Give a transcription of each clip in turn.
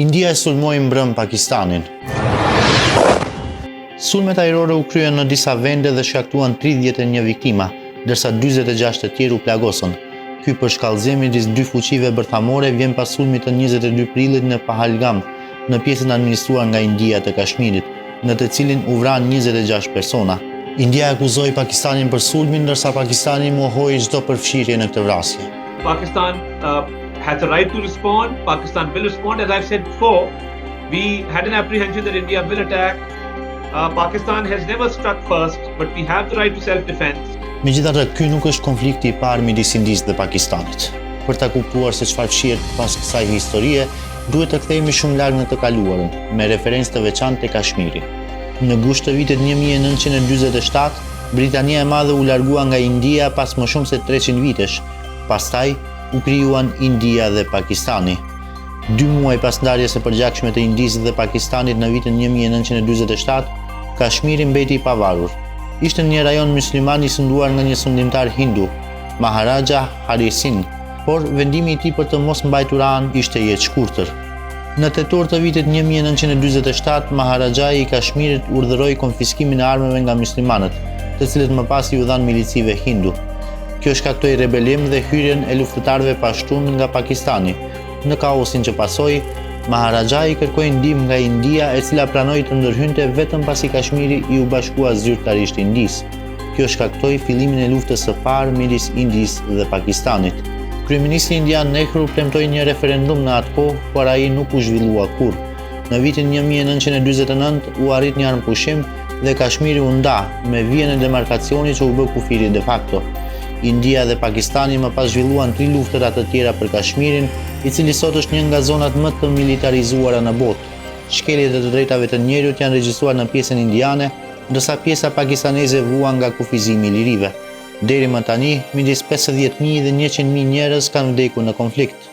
India e sulmoi mbrëmë Pakistanin. Sulmet ajrore u kryen në disa vende dhe shkaktuan 31 viktima, ndërsa 46 të tjerë u plagosën. Ky përshkallëzim midis dy fuqive bërthamore vjen pas sulmit të 22 prillit në Pahalgam, në pjesën e administruar nga India të Kashmirit, në të cilin u vranë 26 persona. India akuzoi Pakistanin për sulmin, ndërsa Pakistani mohoi çdo përfshirje në këtë vrasje. Pakistan uh, has a right to respond. Pakistan will respond. As I've said before, we had an apprehension that India will attack. Uh, Pakistan has never struck first, but we have the right to self-defense. Megjithatë, ky nuk është konflikti i parë midis Indisë dhe Pakistanit. Për ta kuptuar se çfarë fshihet pas kësaj historie, duhet të kthehemi shumë larg në të kaluarën, me referencë të veçantë te Kashmiri. Në gusht të vitit 1947, Britania e Madhe u largua nga India pas më shumë se 300 vitesh. Pastaj u krijuan India dhe Pakistani. Dy muaj pas ndarjes së përgjakshme të Indisë dhe Pakistanit në vitin 1947, Kashmiri mbeti i pavarur. Ishte një rajon musliman i sunduar nga një sundimtar hindu, Maharaja Hari Singh, por vendimi i tij për të mos mbajtur anë ishte jetëshkurtër. Në tetor të vitit 1947, Maharaxhai i Kashmirit urdhëroi konfiskimin e armëve nga muslimanët, të cilët më pas iu dhanë milicive hindu. Kjo shkaktoi rebelim dhe hyrjen e luftëtarëve pashtun nga Pakistani. Në kaosin që pasoi, Maharaxhai kërkoi ndihmë nga India, e cila pranoi të ndërhynte vetëm pasi Kashmiri iu bashkua zyrtarisht Indisë. Kjo shkaktoi fillimin e luftës së parë midis Indisë dhe Pakistanit. Kryeministri indian Nehru premtoi një referendum në atë kohë, por ai nuk u zhvillua kurrë. Në vitin 1949 u arrit një armëpushim dhe Kashmiri u nda me vijën e demarkacionit që u bë kufiri de facto. India dhe Pakistani më pas zhvilluan tri luftëra të tjera për Kashmirin, i cili sot është një nga zonat më të militarizuara në botë. Shkeljet e të drejtave të njeriut janë regjistruar në pjesën indiane, ndërsa pjesa pakistaneze vuan nga kufizimi i lirive. Deri më tani, midis 50.000 dhe 100.000 njerëz kanë vdekur në konflikt.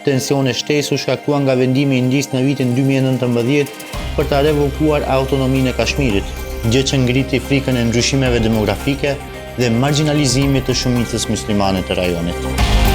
Tensione shtesë u shkaktuan nga vendimi i Indisë në vitin 2019 për ta revokuar autonominë e Kashmirit, gjë që ngriti frikën e ndryshimeve demografike dhe margjinalizimit të shumicës muslimane të rajonit.